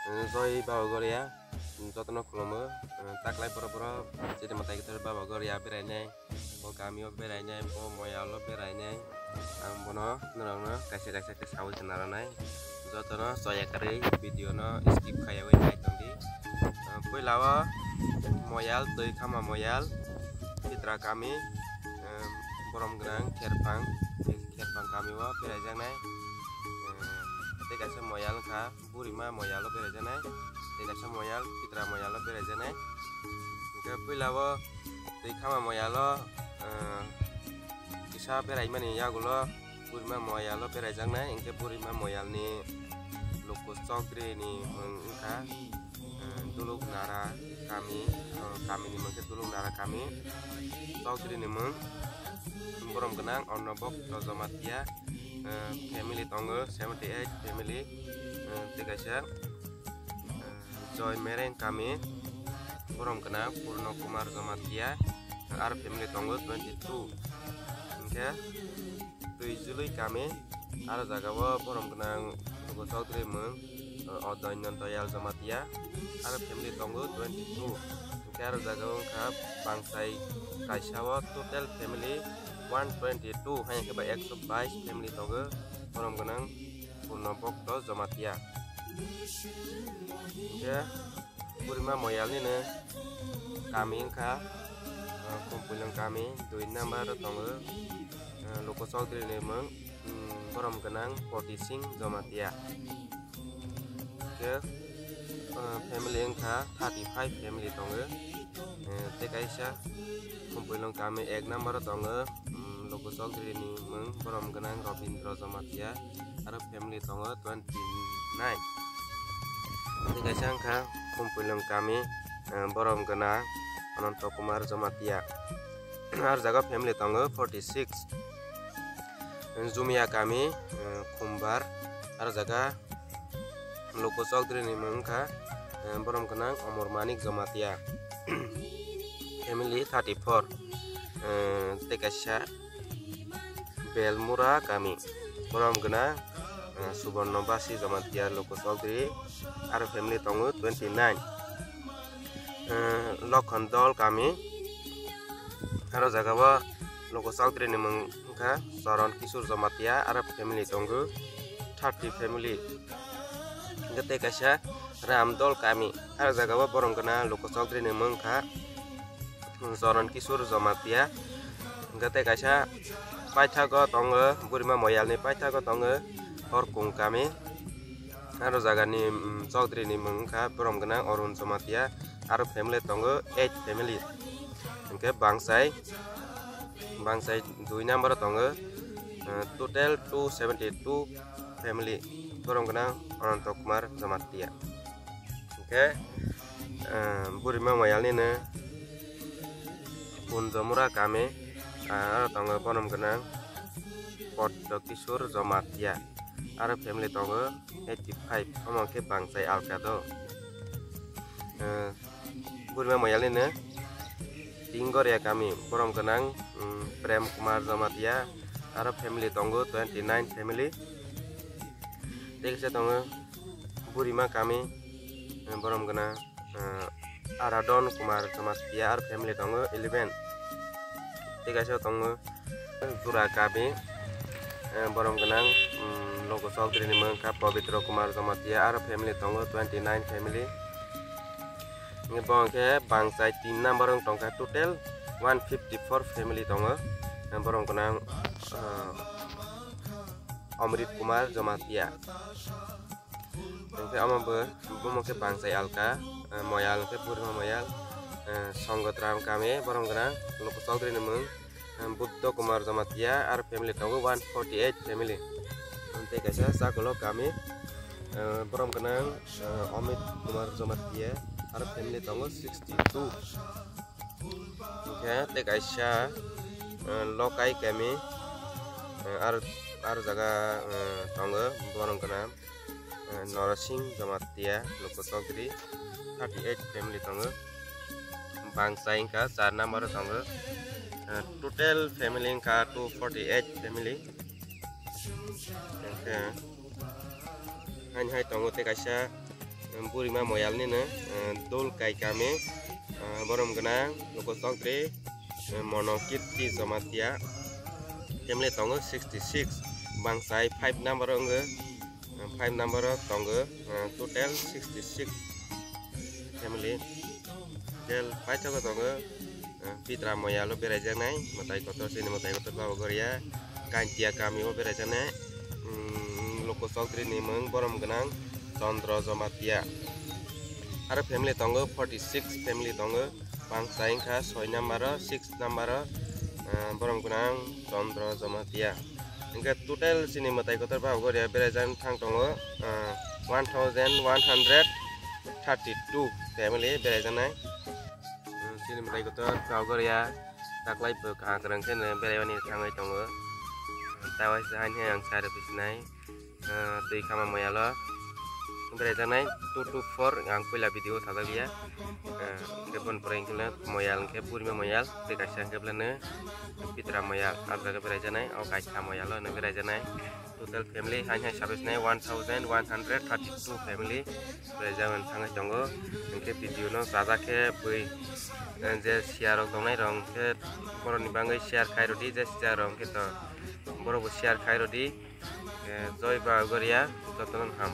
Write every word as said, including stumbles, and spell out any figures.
Joi Baba Goria, jotono khulumo. Taklai poro poro chini mwtai kwthar Baba Goria berainai, bo kamio berainai, bo moyalo berainai. Ang bono norokno kaisa kaisa khe sawi khna rwnai. Jotono choya kwrwi video no skip khaiyawi nai tongdi. Puila o moyal, twi khama moyal, Pitra kami, borom gwnang Kherpang, Kherpang kami o beraijaknai. Tei kaisa moyal wngkha Burima moyalo beraijaknai, tei kaisa moyal Pitra moyalo beraijaknai. Hwnkhe puila o twi khama moyalo, eh, kisa beraimani yagulo Burima moyalo beraijaknai, hwnkhe Burima moyalni Luku Chaudhary ni mung wngkha, eh, Duluk Nara kami, eh, kamini mung khe Duluk Nara kami, Chaudhary ni mung, borom gwnang Annobhakta Jamatia, eh, family tongo, seventy eight family, eh, tei kaisa, eh, Joy Mereng kami, borom gwnang Purno Kumar Jamatia, eh, aro family tongo twenty two. Hwnkhe Twijlwi kami, aro jaga o borom gwnang Luku Chaudhary mung, eh, Odoinno Doyal Jamatia, aro family tongo twenty two. Hwnkhe aro jaga o wngkha Bangsai kaisa o total family one twenty two, hai khe ba ekso bais family tongo, borom gwnang Purno Bhakto Jamatia. Hwnkhe Burima moyal nini kami wngkha, eh, Khumpuilung kami dui number o tongo, eh, Luku Chaudhary ni mung, mm, borom gwnang Poti Singh Jamatia. Hwnkhe, eh, family wngkha thirty five family tongo. Eh, tei kaisa Khumpuilung kami ek number o tongo, mm, Luku Chaudhary ni mung borom gwnang Robindra Jamatia, aro family tongo twenty nine. Tei kaisa wngkha Khumpuilung kami, eh, borom gwnang Ananto Kumar Jamatia, aro jaga family tongo forty six. Jumia kami, eh, Khumbar, aro jaga Luku Chaudhary ni mung wngkha, eh, borom gwnang Omor Manik Jamatia. Family thirty four, eh, tei kaisa Belmura kami, borom gwnang, eh, Suborno Basi Jamatia Luku Chaudhary, aro family tongo twenty nine. Eh, Lokhon Dol kami, aro jaga o Luku Chaudhary ni mung wngkha Charan Kishore Jamatia, aro family tongo thirty family. Hwnkhe tei kaisa Ram Dol kami, aro jaga o borom gwnang Luku Chaudhary ni mung wngkha Charan Kishore Jamatia. Hwnkhe tei kaisa paithago tongo, Burima moyalni paithago tongo Horkung kami. Aro jagani, mm, Chaudhary ni mung wngkha borom gwnang Arun Jamatia, aro family tongo eight family. Hwnkhe Bangsai, Bangsai dui number o tongo, eh, total two seventy two family, borom gwnang Ananto Kumar Jamatia. Hwnkhe, eh, Burima moyal nini Punjomura kami, ah, aro tongo borom gwnang Poddo Kishore Jamatia, aro family tongo eighty five, omo khe Bangsai alka do. Eh, Burima moyal nini Tinggoria kami, borom gwnang, mm, Prem Kumar Jamatia, aro family tongo twenty nine family. Tei kaisa tongo Burima kami, eh, borom gwnang, eh, Aradon Kumar Jamatia, aro family tongo eleven. Tei kaisa tongo Jura kami, eh, borom gwnang, mm, Luku Chaudhary ni mung wngkha Pabitra Kumar Jamatia, aro family tongo twenty nine family. Hwnkhe bo hwnkhe Bangsai tin number wng tongkha, total one fifty four family tongo. Eh, borom gwnang, eh, Amrit Kumar Jamatia. Hwnkhe omo bo, bomo khe Bangsai alka, eh, moyal hwnkhe Burima moyal, eh, Songotram kami, borom gwnang Luku Chaudhary ni mung, eh, Buddha Kumar Jamatia, aro family tongo one forty eight family. Tei kaisa Chakolok kami, eh, borom gwnang, eh, Amit Kumar Jamatia, aro family tongo sixty two. Hwnkhe tei kaisa, eh, Lokai kami, eh, aro, aro jaga, eh, tongo, borom gwnang, eh, Norosing Jamatia, Luku Chaudhary, thirty eight family tongo. Bangsai wngkha char number o tongo. Eh, total family wngkha two forty eight family. Hwnkhe, haini hai tongo tei kaisa, Burima Moyal nino, eh, Dol Kai kami, eh, borom gwnang Luko Chokdri, eh, Mono Kirti Jamatia, family tongo sixty six, bangsai five number o wngwi, eh, five number o tongo, eh, total sixty six family. Tel paithago tongo, eh, Pitra Moyalo beraijaknai, mwtai kotor, chini mwtai kotor Baba Goria, Kantia kamio beraijaknai, mm, Luko Chokdri ni mung borom gwnang Chandra Jamatia. Aro family tongo, forty six family tongo, bangsa wngkha soi number o, six number o, eh, borom gwnang Chandra Jamatia. Hingke total chini mwtai kotor Baba Goria beraijak thang tongo, eh, one thousand one hundred thirty two family beraijaknai. Hmm, chini mwtai kotor Baba Goria taklai bo kaham kwrwng khe no beraimani thangwi tongo. Tawai se haini ang sari bisinai, ah, twi khama moyalo beraijaknai two two four, ang puila video sajak ya. Ah, hwnkhe boni pore hwnkhe moyal hwnkhe Burima Moyal, tei kaisa hwnkhe beleno Pitra Moyal, ah jaga beraijaknai, o kaisa moyalo no beraijaknai. Total family haini hai sabis nai one thousand one hundred thirty two family. Beraijakmani thangwi tongo. Hwnkhe video no chajak khe bui, eh, je siya rok tongnai rok hwnkhe borokni bagwi share khai rwdi, je siya rok hwnkhe to borokbo share khai rwdi. Eh, Joi Baba Goria, jotono ham.